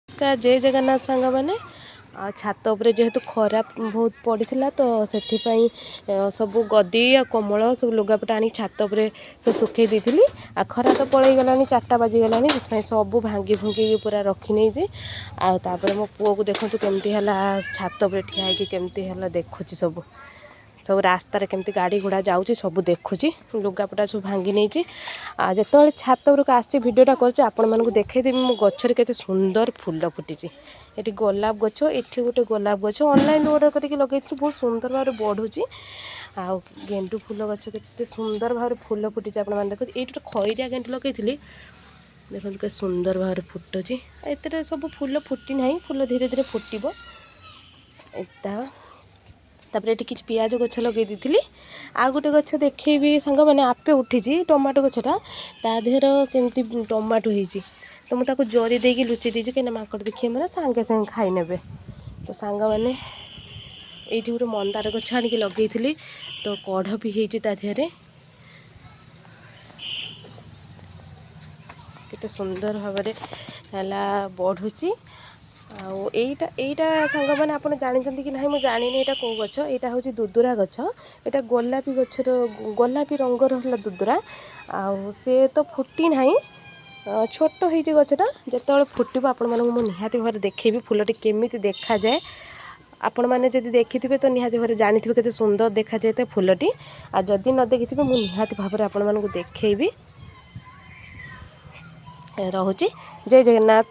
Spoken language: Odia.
ନମସ୍କାର, ଜୟ ଜଗନ୍ନାଥ ସାଙ୍ଗମାନେ। ଆଉ ଛାତ ଉପରେ ଯେହେତୁ ଖରା ବହୁତ ପଡ଼ିଥିଲା, ତ ସେଥିପାଇଁ ସବୁ ଗଦି ଆଉ କମଳ, ସବୁ ଲୁଗାପଟା ଆଣିକି ଛାତ ଉପରେ ସବୁ ଶୁଖେଇ ଦେଇଥିଲି। ଆଉ ଖରା ତ ପଳେଇଗଲାଣି, 4ଟା ବାଜିଗଲାଣି, ସେଥିପାଇଁ ସବୁ ଭାଙ୍ଗି ଭୁଙ୍ଗିକି ପୁରା ରଖିନେଇଛି। ଆଉ ତାପରେ ମୋ ପୁଅକୁ ଦେଖନ୍ତୁ, କେମିତି ହେଲା ଛାତ ଉପରେ ଠିଆ ହେଇକି କେମିତି ହେଲା ଦେଖୁଛି ସବୁ। ସବୁ ରାସ୍ତାରେ କେମିତି ଗାଡ଼ି ଘୋଡ଼ା ଯାଉଛି ସବୁ ଦେଖୁଛି। ଲୁଗାପଟା ସବୁ ଭାଙ୍ଗି ନେଇଛି। ଆଉ ଯେତେବେଳେ ଛାତ ଉପରକୁ ଆସିଛି, ଭିଡ଼ିଓଟା କରୁଛି, ଆପଣମାନଙ୍କୁ ଦେଖେଇଦେବି ମୋ ଗଛରେ କେତେ ସୁନ୍ଦର ଫୁଲ ଫୁଟିଛି। ଏଠି ଗୋଲାପ ଗଛ, ଏଠି ଗୋଟେ ଗୋଲାପ ଗଛ ଅନଲାଇନ୍ରୁ ଅର୍ଡ଼ର କରିକି ଲଗେଇଥିଲି, ବହୁତ ସୁନ୍ଦର ଭାବରେ ବଢ଼ୁଛି। ଆଉ ଗେଣ୍ଡୁ ଫୁଲ ଗଛ କେତେ ସୁନ୍ଦର ଭାବରେ ଫୁଲ ଫୁଟିଛି, ଆପଣମାନେ ଦେଖନ୍ତୁ। ଏଇଠି ଗୋଟେ ଖଇରିଆ ଗେଣ୍ଡୁ ଲଗେଇଥିଲି, ଦେଖନ୍ତୁ କେତେ ସୁନ୍ଦର ଭାବରେ ଫୁଟୁଛି। ଆଉ ଏଥିରେ ସବୁ ଫୁଲ ଫୁଟି ନାହିଁ, ଫୁଲ ଧୀରେ ଧୀରେ ଫୁଟିବ ଏତା। ତାପରେ ଏଠି କିଛି ପିଆଜ ଗଛ ଲଗେଇ ଦେଇଥିଲି। ଆଉ ଗୋଟେ ଗଛ ଦେଖେଇବି ସାଙ୍ଗମାନେ, ଆପେ ଉଠିଛି ଟମାଟୋ ଗଛଟା। ତା ଦେହର କେମିତି ଟମାଟୋ ହେଇଛି। ତ ମୁଁ ତାକୁ ଜରି ଦେଇକି ଲୁଚେଇ ଦେଇଛି, କାହିଁକିନା ମାଙ୍କଡ଼ ଦେଖିବେ ମାନେ ସାଙ୍ଗେ ସାଙ୍ଗେ ଖାଇ ନେବେ। ତ ସାଙ୍ଗମାନେ, ଏଇଠି ଗୋଟେ ମନ୍ଦାର ଗଛ ଆଣିକି ଲଗେଇଥିଲି, ତ କଢ଼ ବି ହେଇଛି ତା ଦେହରେ। କେତେ ସୁନ୍ଦର ଭାବରେ ହେଲା ବଢ଼ୁଛି। ଆଉ ଏଇଟା ସାଙ୍ଗମାନେ, ଆପଣ ଜାଣିଛନ୍ତି କି ନାହିଁ ମୁଁ ଜାଣିନି, ଏଇଟା କେଉଁ ଗଛ? ଏଇଟା ହେଉଛି ଦୁଦୁରା ଗଛ। ଏଇଟା ଗୋଲାପୀ ଗଛର, ଗୋଲାପୀ ରଙ୍ଗର ହେଲା ଦୁଦୁରା। ଆଉ ସେ ତ ଫୁଟି ନାହିଁ, ଛୋଟ ହେଇଛି ଗଛଟା। ଯେତେବେଳେ ଫୁଟିବ, ଆପଣମାନଙ୍କୁ ମୁଁ ନିହାତି ଭାବରେ ଦେଖେଇବି ଫୁଲଟି କେମିତି ଦେଖାଯାଏ। ଆପଣମାନେ ଯଦି ଦେଖିଥିବେ ତ ନିହାତି ଭାବରେ ଜାଣିଥିବେ କେତେ ସୁନ୍ଦର ଦେଖାଯାଏ ତା ଫୁଲଟି। ଆଉ ଯଦି ନ ଦେଖିଥିବେ, ମୁଁ ନିହାତି ଭାବରେ ଆପଣମାନଙ୍କୁ ଦେଖେଇବି। ରହୁଛି, ଜୟ ଜଗନ୍ନାଥ।